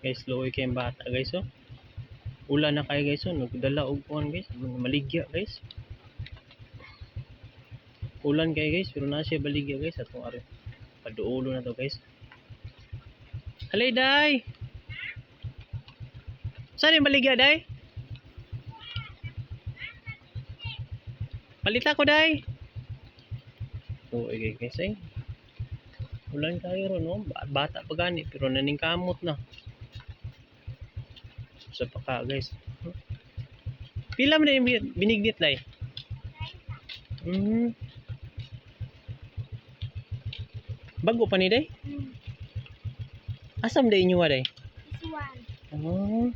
Guys, luoy kay bata, guys, oh. Ulan na kayo, guys, oh. Nagdala og kuan, guys, maligya, guys. Ulan kayo, guys, pero na siya baligya, guys, atong ari. Paduolo na to, guys. Halay, day. Saan yung baligya, day? Palita ko, day. So, okay, guys, eh. Ulan kayo ron, no? Bata pa gani, pero naningkamot na. Sa paka, guys. Pila man na yung binignit, day? Bago pa ni, day? Hmm. Asam day inyo, day? This one. Oh.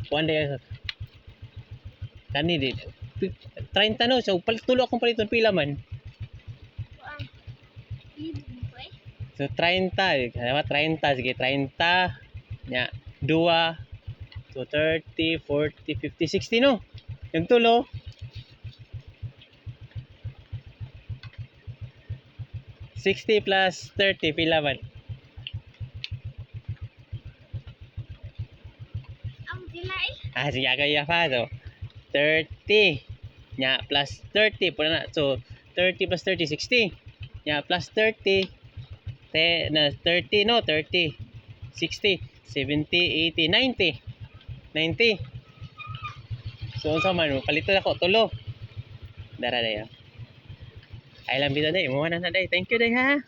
Kuan day. Kani di. 30 no, so tulo akong paliton, pila man? Kuan. Libo mo ko eh. So 30, eh. Kaya 30, sige 30. Nya, dua. So 30, 40, 50, 60 no. Yung tulo. 60 plus 30, pila man? Ang dila eh. Ah, sige, kaya pa. So, 30. Nya, plus 30. Puna na. So, 30 plus 30, 60. Nya, plus 30. Te, na, 30, no? 30. 60. 70, 80, 90. 90. So, unsa man, palito ako, tulo. Dara dayo. Ay lang bitaw day, imuha na na day. Thank you day ha.